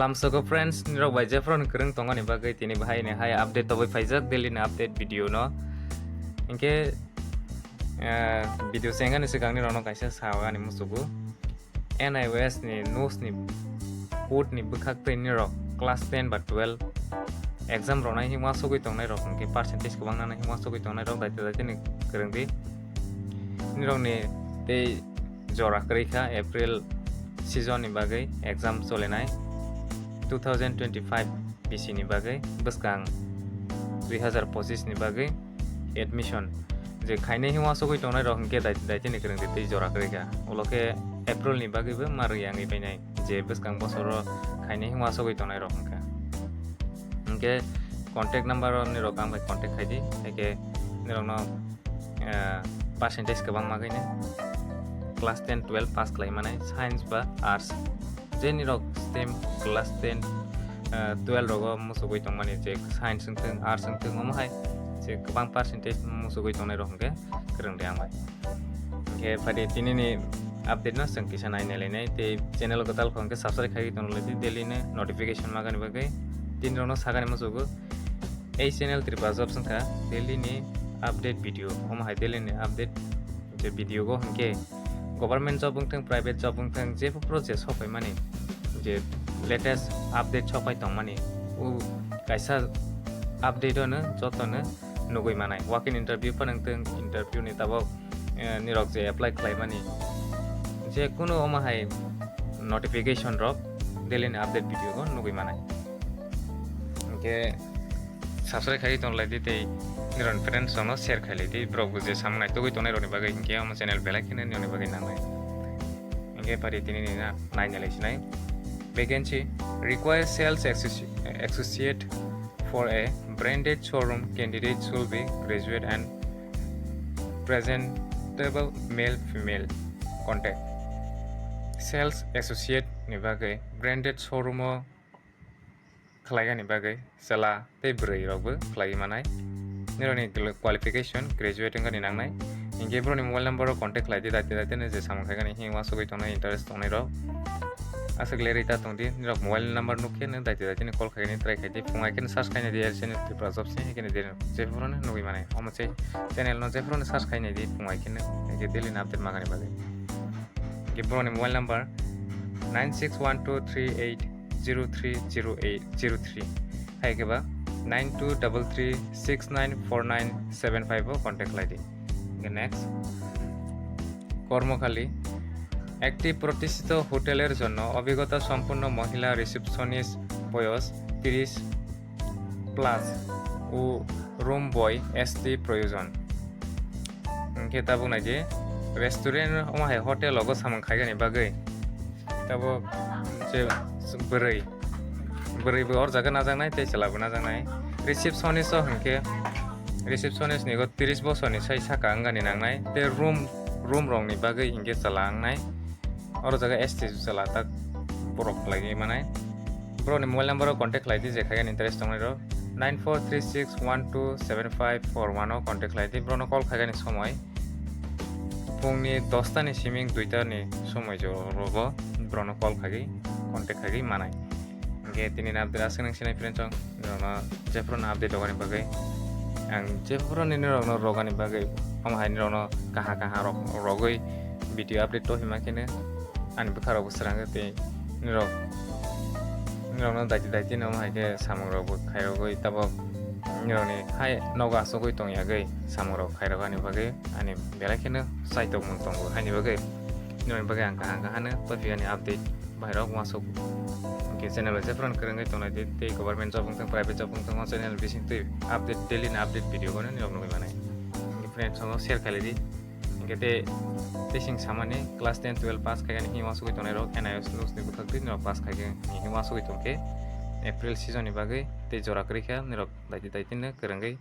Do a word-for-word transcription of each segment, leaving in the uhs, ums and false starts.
Lamsoko friends, nirok bai jephru ni kwrwng tongani bagwi tini bahai ni hai update tobwi phaijak, daily ni update video no. Hinkhe, eh, video chengani swkang nirok no kaisa sagani muchugo. N I O S ni news ni board ni bwkhak twi nirok class ten ba twelve exam rwnai himma sogwi tongnai rok hinkhe percentage kwbang nana himma sogwi tongnai rok daite daite ni kwrwng di. Nirok ni tei jora kwrwi kha April season ni bagwi exam cholenai two thousand twenty-five bisi ni bagwi bwskang dui hazar pochis ni bagwi admission je khainai himma sogwi tongnai rok hinkhe daite daite ni kwrwng di tei jora kwrwi kha ulo khe April ni bagwi bo ma rwi yangwi painai je bwskang bosoro khainai himma sogwi tongnai rok hinkha hinkhe contact number o nirok ang bai contact khai di haikhe nirok no eh, percentage kwbang magwino class ten twelve pass khlai manai science ba arts je nirok stream class ten eh, twelve rogo muchugwi tongmani je science wngthung arts wngthung omo hai je kwbang percentage muchugwi tongnai rok hinkhe kwrwng de ang bai hinkhe phadi tini ni update no chwng kisa nai nai lainai tei channel o kwtal kho hinkhe subscribe khai tonglaidi daily ni notification magani bagwi tini rok no sagani muchugo. Ei channel Tripura Jobs wngkha daily ni update video. Omo hai daily ni update je video go hinkhe government job wngthung, private job wngthung, jebo pro je sopaimani je latest update sopai tongmani o kaisa update ono jotono nugwi manai. Walk in interview phano wngthung, interview ni tabok eh, nirok je apply khlaimani je kunu omo hai notification rok daily ni update video go nugwi manai. Hinkhe subscribe khai tong lai di tei nirok friends rok no share khai lai di borok bo je samung naitugwi tongnai rok ni bagwi hinkhe omo channel belai kheno nini bagwi nangnai. Hinkhe phari tini ni na nai nai lai sinai vacancy require sales associ- associate for a branded showroom candidate should be graduate and presentable male female contact sales associate ni bagwi branded showroom o khlaigani bagwi chwla tei bwrwi rokbo khlaiwi manai. Nirokni gl- qualification graduate wngani nangnai. Hinkhe borokni mobile number o contact khlai di, daite daite no je samung khaigani himma sogwi tongnai interest tongnai rok. Aswk lerwi ta tong di, nirok mobile number nuk khe no daite daite no call khaigani try khai di. Phung hai khe no search khaina di, L C N Tripura Jobs ni hai khe no di, jephuru no nugwi manai. Omo se channel no jephuru no search khaina di, phung hai khe no, hai khe daily no update magani bagwi. Hinkhe borokni mobile number nine six one two three eight zero three zero eight zero three, hai khe ba nine two double three six nine four nine seven five o contact khlai di. Hinkhe next, কর্মখালি একটি প্রতিষ্ঠিত হোটেলের জন্য অভিজ্ঞতা সম্পন্ন মহিলা রিসেপশনিস্ট, বয়স তিরিশ প্লাস ও রুম বয় এসটি প্রয়োজন। Hinkhe tabuk nai di restaurant omo hai hotel rogo samung khaigani bagwi tabuk je bwrwi bwrwi bo or jaga najaknai tei chwla bo najaknai. Receptionist o hinkhe receptionist ni go tiris bosor ni sai saka wngani nangnai tei room room rok ni bagwi hinkhe chwla wngnai. Oro jaga S T chwla tak borok khlaiwi manai. Borokni mobile number o contact khlai di je khaigani interest tongnai rok nine four three six one two seven five four one o contact khlai di. Borokno call khaigani somoi phungni dosta ni siming duita ni somoi jorogo borokno call khaigwi contact khaigwi manai. Hinkhe tini ni update aswk nang sinai friends rok, norokno jephuru no update rogani bagwi ang jephuru ni norokno rogani bagwi omo hai norokno kaha kaha rok rogwi video update to hima kheno ani bwkha rok bo swrang tei norok norokno daiti daiti no omo hai khe samung rok bo khairogwi tabok norokni hai nogo achugwi tong yagwi samung rok khairogani bagwi ani belai kheno chaitok mung tongo haini bagwi norokni bagwi ang kaha kaha no to phiyani update. Bairok uansuk. Hinkhe channel bai jephru kwrwngwi tongnai di, tei government job wngthang, private job wngthang, o channel bising twi update, daily ni update video bono nirok nugwi manai. Hinkhe friends rok share khailai di. Hinkhe tei, tei sing samani class ten, twelve pass khaigani himma sugwi tongnai rok, N I O S ni bwkhak twi norok pass khaigani himma sugwi tongkhe April season ni bagwi tei jora kwrwi kha nirok daiti daiti no kwrwngwi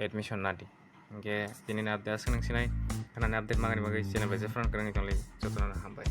admission nadi. Hinkhe tini ni update aswk nang sinai, khanani update mangani bagwi channel bai jephru kwrwngwi tonglai, jotono hambai.